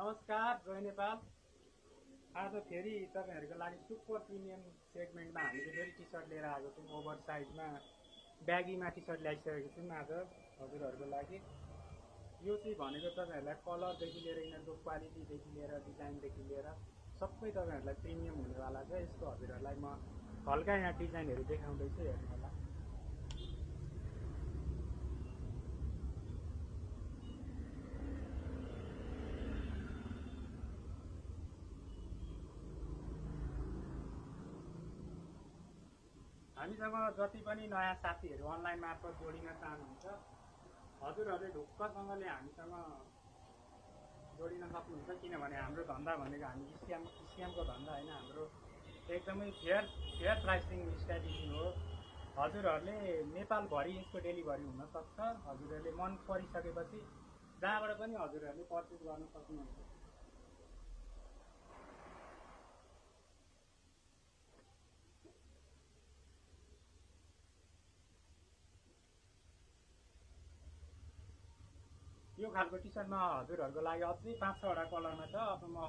नमस्कार, जय नेपाल। आज फेरि तपाईँहरूको लागि सुपर प्रिमियम सेगमेन्टमा हामीले फेरि टी सर्ट लिएर आएको छौँ। ओभर साइजमा ब्यागीमा टी सर्ट ल्याइसकेको छौँ आज हजुरहरूको लागि। यो चाहिँ भनेको तपाईँहरूलाई कलरदेखि लिएर यिनीहरूको क्वालिटीदेखि लिएर डिजाइनदेखि लिएर सबै तपाईँहरूलाई प्रिमियम हुनेवाला छ। यसको हजुरहरूलाई म हल्का यहाँ डिजाइनहरू देखाउँदैछु, हेर्नु होला। हामीसँग जति पनि नयाँ साथीहरू अनलाइन मार्फत जोडिन चाहनुहुन्छ, हजुरहरूले ढुक्कसँगले हामीसँग जोडिन सक्नुहुन्छ। किनभने हाम्रो धन्दा भनेको हामी स्क्यामको धन्दा होइन, हाम्रो एकदमै फेयर प्राइसिङ स्ट्राटेजी हो। हजुरहरूले नेपालभरि यसको डेलिभरी हुनसक्छ। हजुरहरूले मन परिसकेपछि जहाँबाट पनि हजुरहरूले पर्चेस गर्न सक्नुहुन्छ। यो खालको टी सर्टमा हजुरहरूको लागि अझै 5-6 वटा कलरमा छ। अब म